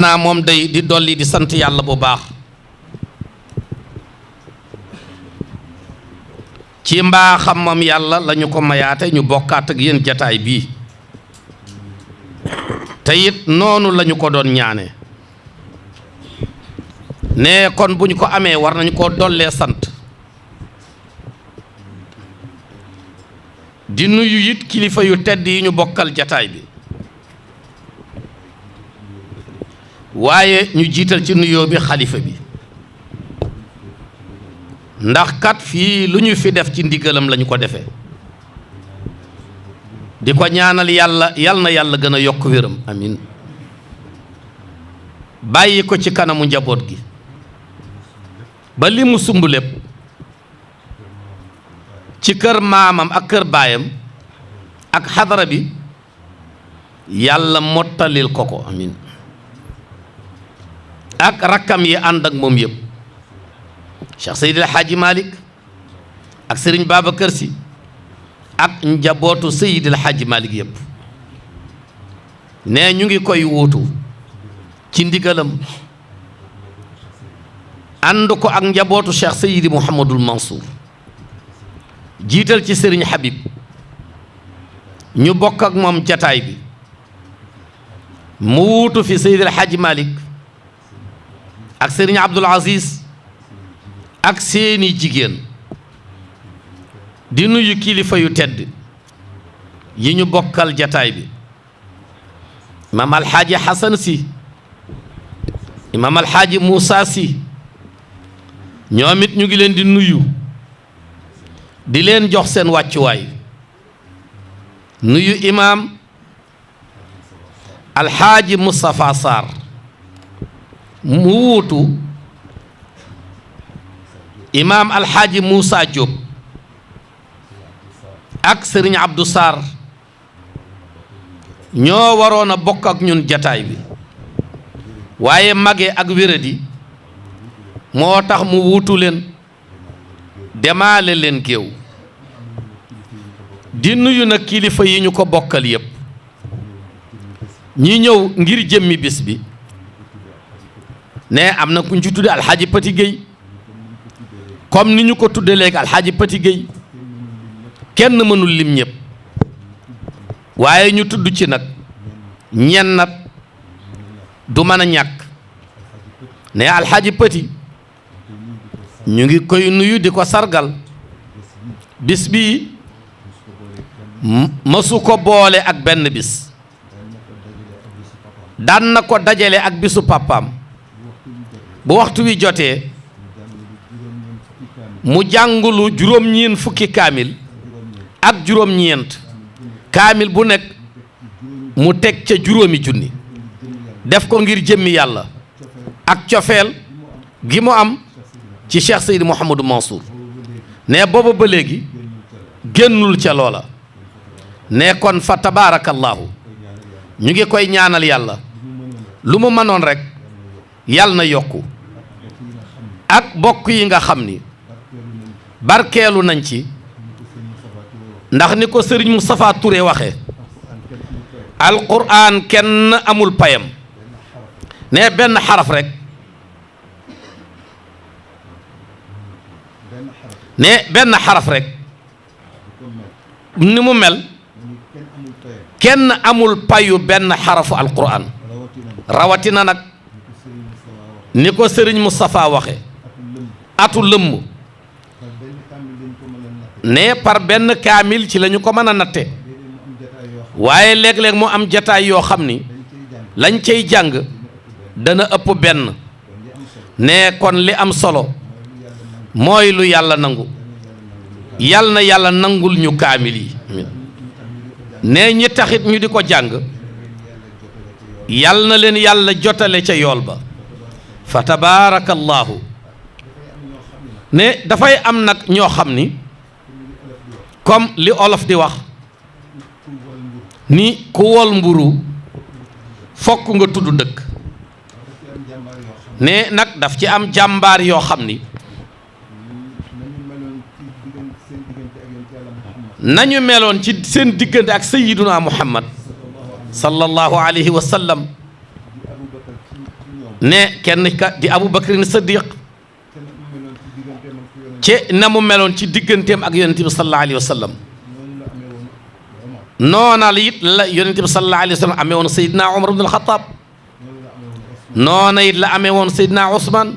naa moom day di dolli di sant yàlla bu baax ci mbaaxam moom yàlla lañu ko mayaate ñu bokkaat ak yéen jataay bii te it noonu lañu ko doon ñaane ne kon bu ñu ko amee war nañu ko dollee sant di nuyu it kilifa yu tedd yi ñu bokkal jataay bi waaye ñu jiital ci nuyoo bi xalifa bi ndax kat fii lu ñu fi def ci ndigalam lañu ko defee di ko ñaanal yàlla yal na yàlla gën a yokk wéram amin bàyyi ko ci kanamu njaboot gi ba li mu sumb lépp ci kër maamam ak kër baayam ak xadara bi yàlla mottalil ko ko amin ak rakkam yi ànd ak moom yëpp Cheikh Seydil Hadji Malick ak Serigne Babacar Sy ak njabootu Seydil Hadji Malick yëpp ne ñu ngi koy wuutu ci ndigalam ànd ko ak njabootu Cheikh Seydi Mouhamadul Mansour jiital ci Serigne Habib ñu bokk ak moom jataay bi mu wuutu fi Seydil Hadji Malick ak Serigne Abdoul Aziz ak seeni jigéen di nuyu kilifa yu tedd yi ñu bokkal jataay bi imaam alxaaji Xasan si imaam alxaaji Moussa si ñoom it ñu ngi leen di nuyu di leen jox seen wàccuwaay nuyu imaam alxaaji Moustapha Sarr mu wuutu imaam alxaaji Moussa Diop ak sëriñ Abdou Sarr ñoo waroon a bokk ak ñun jataay bi waaye mage ak wéradi moo tax mu wuutu leen demaale leen géew di nuyu nag kilifa yi ñu ko bokkal yépp ñi ñëw ngir jëmmi bis bi ne am na ku ñu ci tudde alxaaji Pati Gueye comme ni ñu ko tudde léegi alxaaji Pati Gueye kenn mënul lim ñëpp waaye ñu tudd ci nag ñennat du mën a ñàkk ne alxaaji Pati ñu ngi koy nuyu di ko sargal bis bi mësu ko boole ak benn bis daan na ko dajale ak bisu pàppaam bu waxtu wi jotee mu jàngulu juróom-ñeent fukki kaamil ak juróom-ñeent kaamil bu nekk mu teg ca juróomi junni def ko ngir jëmmi yàlla ak cofeel gi mu am ci Cheikh Seydi Mouhamadou Mansour ne booba ba léegi génnul ca loola ne kon fa tabaarakallaahu ñu ngi koy ñaanal yàlla lu mu mënoon rek yàlla na yokku ak bokk yi nga xam ni barkeelu nañ ci ndax ni ko Serigne Moustapha Touré waxe alquran kenn amul payam ne benn xaraf rek ne benn xaraf rek ni mu mel kenn amul payu benn xarafu alquran rawatina nag ni ko Serigne Moustapha waxe atu lëmm ne par benn kaamil ci lañu ko mën a natte waaye léeg-léeg mu am jataay yoo xam ni lañ cay jàng dana ëpp benn ne kon li am solo mooy lu yàlla nangu yal na yàlla nangul ñu kaamil yi ne ñi taxit ñu di ko jàng yal na leen yàlla jotale ca yool ba fa tabaarakallaahu ne dafay am nag ñoo xam ni comme li olof di wax ni ku wol mburu fokk nga tudd dëkk ne nag daf ci am jàmbaar yoo xam ni nañu meloon ci seen diggante ak sayyiduna Muhammad sallallahu alayhi wa sallam ne kenn ka di Abu Bakrin Siddiq ci na mu meloon ci digganteem ak yonent bi sallallahu alayhi wa sallam noona la it la yonent bi sallallahu alayhi wa sallam amee woon Seydina Omar ibn al-Khattab noona it la amee woon Seydina Ousmane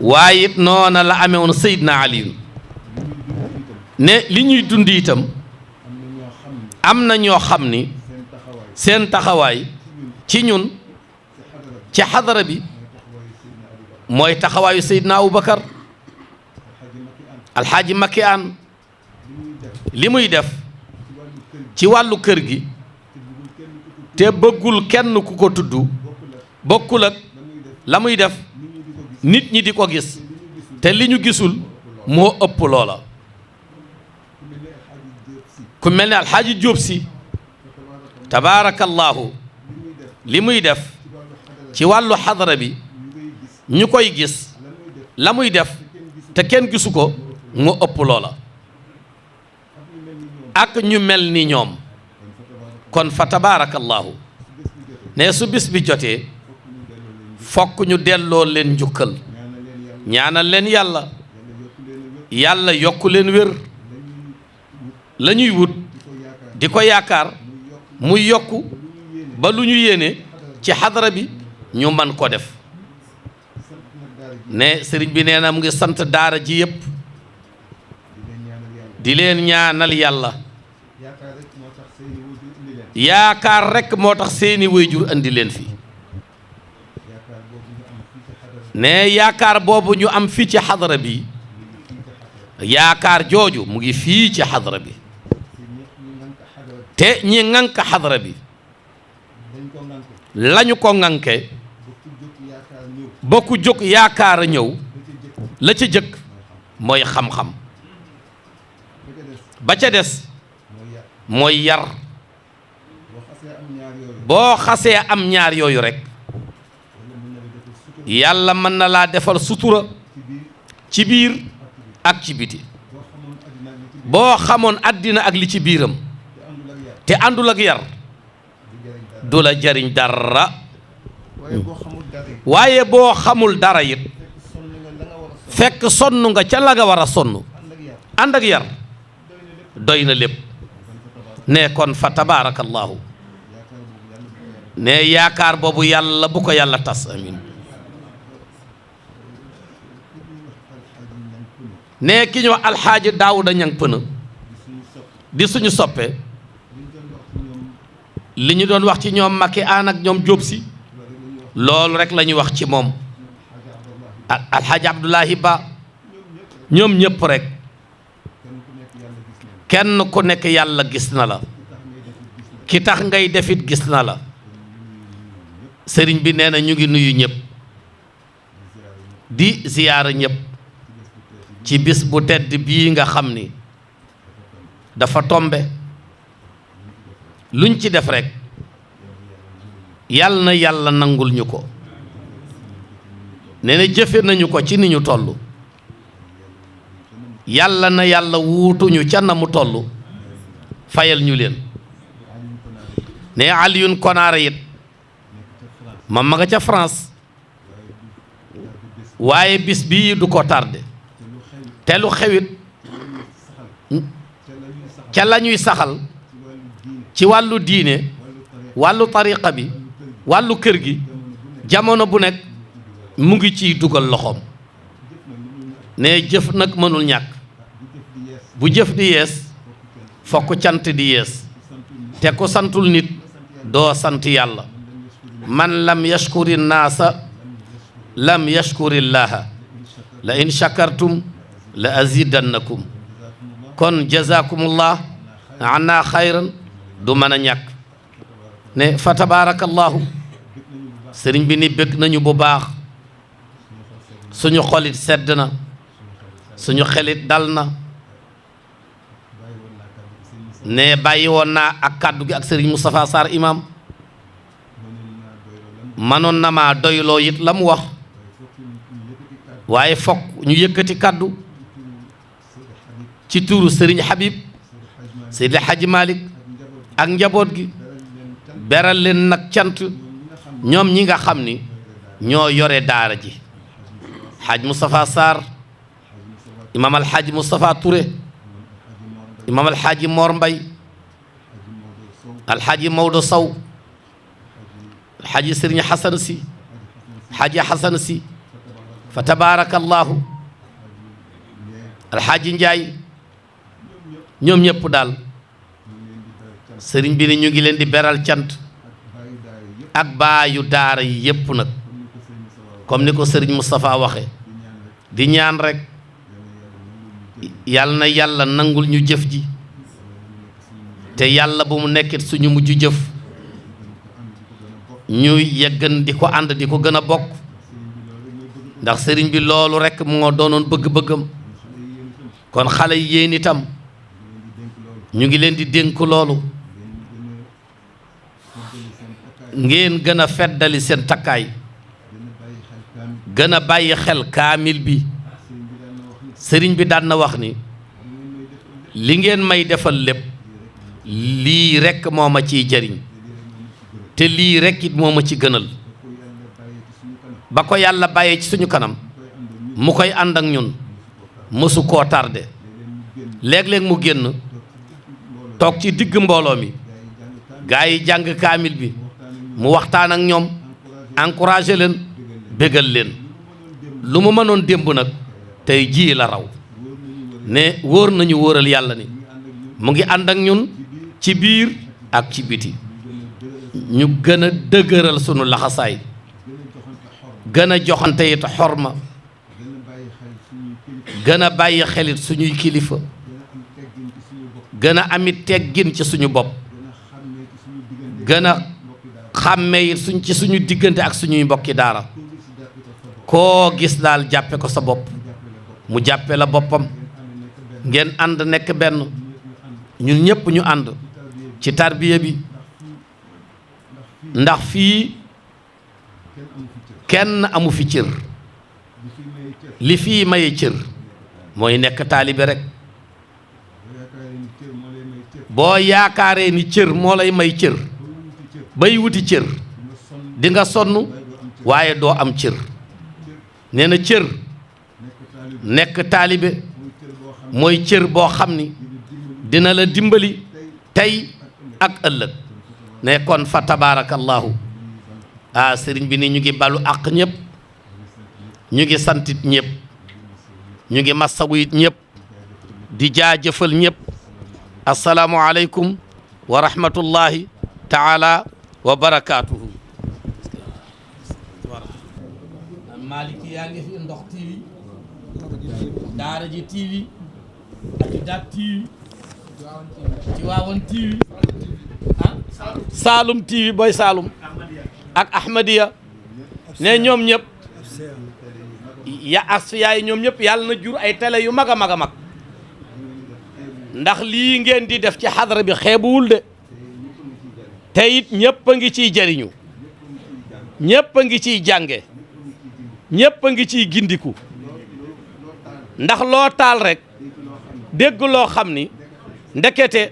waaye it noona la amee woon Seydina Ali ne li ñuy dund itam am na ñoo xam ni seen taxawaay ci ñun ci xadara bi mooy taxawaayu Seydina Aboubacar alxaaji Makki Aan li muy def ci wàllu kër gi te bëggul kenn ku ko tudd bokkul ak la muy def nit ñi di ko gis te li ñu gisul moo ëpp loola ku mel ne alxaaji Jóob Si tabaarakallaahu li muy def ci wàllu xadara bi ñu koy gis la muy def te kenn gisu ko moo ëpp loola ak ñu mel ni ñoom kon fa tabaarakallaahu ne su bis bi jotee fokk ñu delloo leen njukkal ñaanal leen yàlla yàlla yokku leen wér la ñuy wut di ko yaakaar muy yokku ba lu ñu yéene ci xadara bi ñu man ko def ne sëriñ bi nee na mu ngi sant daara ji yépp di leen ñaanal yàlla yaakaar rekk moo tax seeni waajur andi leen fi ne yaakaar boobu ñu am fii ci xadara bi yaakaar jooju mu ngi fii ci xadara bi te ñi ŋànk xadara bi lañu ko ŋànke ba ku jóg yaakaar a ñëw la ca jëkk mooy xam-xam ba ca des mooy yar boo xasee am ñaar yooyu rekk yàlla mën na laa defal sutura ci biir ak ci biti boo xamoon àddina ak li ci biiram te àndul ak yar du la jariñ dara waaye boo xamul dara it fekk sonn nga ca la nga war a sonn ànd ak yar doy na lépp ne kon fa tabaarakallaahu ne yaakaar boobu yàlla bu ko yàlla tas amin ne ki ñu wax alxaaji Daawuda Ñang Pënë di suñu soppe li ñu doon wax ci ñoom Makki Aan ak ñoom Jóob Si loolu rek la ñuy wax ci moom alxaaji Abdullahi Ba ñoom ñëpp rek kenn ku nekk yàlla gis na la ki tax ngay defit gis na la sëriñ bi nee na ñu ngi nuyu ñëpp di ziyaara ñëpp ci bis bu tedd bii nga xam ni dafa tombe luñ ci def rekk yàlla na yàlla nangul ñu ko nee na jëfe nañu ko ci ni ñu toll yàlla na yàlla wuutuñu ca na mu toll fayal ñu leen ne Alioune Konaare it ma nga ca France waaye bis bii du ko tardé te lu xewit ca la ñuy saxal ci wàllu diine wàllu tariqa bi wàllu kër gi jamono bu nekk mu ngi ciy dugal loxoom ne jëf nag mënul ñàkk bu jëf di yees fokk cant di yees te ku santul nit doo sant yàlla man lam yashkuri naasa lam yashkuri llaaha la in shakartum la azidannakum kon jazakumullah anna xayran du mën a ñàkk ne fa tabarakallahu sëriñ bi ni bëgg nañu bu baax suñu xolit sedd na suñu xelit dal na ne bàyyi woon naa ak kàddu gi ak sëriñ Moustapha Sarr imam manoon na maa doyloo it la mu wax waaye fokk ñu yëkkati kàddu ci tuuru sëriñ Habib Seydi Hadji Malick ak njaboot gi beral leen nag cant ñoom ñi nga xam ni ñoo yore daara ji xaaj Moustapha Sarr imam alxaaji Moustapha Touré imam alxaaji Mor Mbay alxaaji Maodo Sow alxaaji Sëriñ Xasan Si xaaji Xasan Si fa tabarakallahu alxaaji Njaay ñoom ñëpp daal sëriñ bi ni ñu ngi leen di beral cant ak baayu daara yi yépp nag comme ni ko sëriñ Moustapha waxe di ñaan rek yal na yàlla nangul ñu jëf ji te yàlla bu mu nekkit suñu mujj jëf ñuy yeggan di ko ànd di ko gën a bokk ndax sëriñ bi loolu rek moo doonoon bëgg-bëggam kon xale yi yéen itam ñu ngi leen di dénk loolu ngeen gën a feddali seen takkaay gën a bàyyi xel kaamil bi sëriñ bi daan na wax ni li ngeen may defal lépp lii rekk moo ma ciy jariñ te lii rekk it moo ma ci gënal ba ko yàlla bàyyee ci suñu kanam mu koy ànd ak ñun mësu koo tardé léeg-léeg mu génn toog ci digg mbooloo mi gaa yi jàng kaamil bi mu waxtaan ak ñoom encouragé leen bégal leen lu mu mënoon démb nag tey jii la raw ne wóor nañu wóoral yàlla ni mu ngi ànd ak ñun ci biir ak ci biti ñu gën a dëgëral sunu laxasaay gën a joxante it xorma gën a bàyyi xelit suñuy kilifa gën a amit teggin ci suñu bopp gën a xàmmee it ci suñu diggante ak suñuy mbokki daara koo gis daal jàppe ko sa bopp mu jàppe la boppam ngeen ànd nekk benn ñun ñépp ñu ànd ci tarbiya bi ndax fii kenn amu fi cër li fii maye cër mooy nekk taalibe rek boo yaakaaree ni cër moo lay may cër bay wuti cër di nga sonn waaye doo am cër nee na cër nekk taalibe mooy cër boo xam ni dina la dimbali tey ak ëllëg ne kon fa tabarakallahu sëriñ bi ni ñu ngi balu àq ñëpp ñu ngi santit ñëpp ñu ngi massawu it ñëpp di jaajëfal ñëpp assalaamu aleykum wa rahmatullahi taala wa barakaatuhu Maliki yaa ngi fi Ndox TV Daara J TV Abidat TV Tiwaawan TV Saalum TV Boy Saalum ak Ahmadiya ne ñoom ñëpp asfiya yi ñoom ñëpp yàlla na jur ay télé yu mag a mag a mag ndax lii ngeen di def ci xadra bi xeebuwul de te it ñëpp a ngi ciy jariñu ñëpp a ngi ciy jànge ñëpp a ngi ciy gindiku ndax loo taal rek dégg loo xam ni ndekete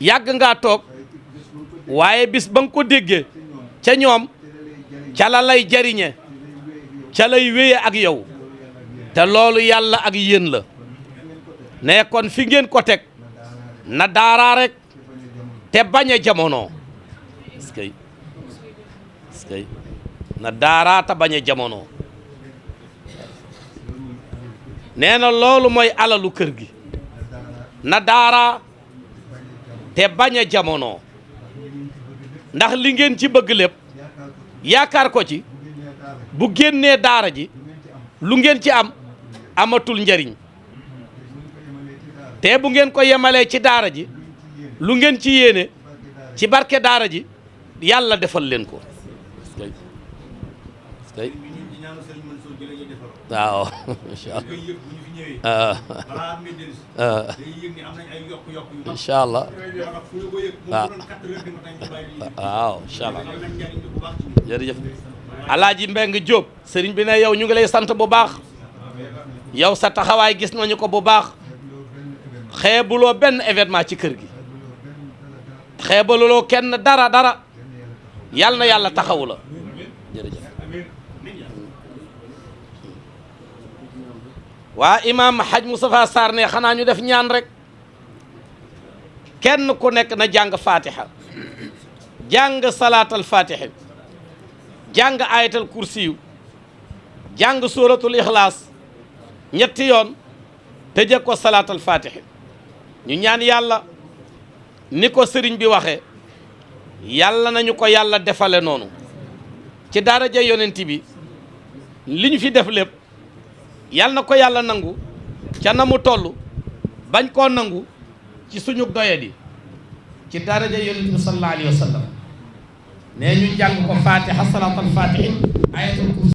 yàgg ngaa toog waaye bis ba nga ko déggee ca ñoom ca la lay jariñe ca lay wéye ak yow te loolu yàlla ak yéen la ne kon fi ngeen ko teg na daaraa rek te bañ a jamono est-ce na daaraa te bañ a jamono nee na loolu mooy alalu kër gi na daaraa te bañ a jamono ndax li ngeen ci bëgg lépp yaakaar ko ci bu génnee daara ji lu ngeen ci am amatul njariñ te bu ngeen ko yemalee ci daara ji lu ngeen ci yéene ci barke daara ji yàlla defal leen ko waaw incha allah waaw incha allah jërëjëf Alaaji Mbeng Jóob sëriñ bi ne yow ñu ngi lay sant bu baax yow sa taxawaay gis nañu ko bu baax xeebuloo benn événement ci kër gi xeebaluloo kenn dara yàlla na yàlla taxawu la jërëjëf. waa imaam Haj Moustapha Sarr ne xanaa ñu def ñaan rek kenn ku nekk na jàng fatiha jàng salaatal fatiha jàng ayatal kursiyu jàng suratul ixlaas ñetti yoon tëje ko salaatal fatiha ñu ñaan yàlla ni ko sëriñ bi waxee yàlla nañu ko yàlla defale noonu ci daraja yonent bi li ñu fi def lépp yàlla na ko yàlla nangu ca na mu toll bañ koo nangu ci suñu doyadi ci daraja yonent bi sallallahu alayhi wa sallam nee ñu jàng ko fatiha salaatal fatiha ayatul kursi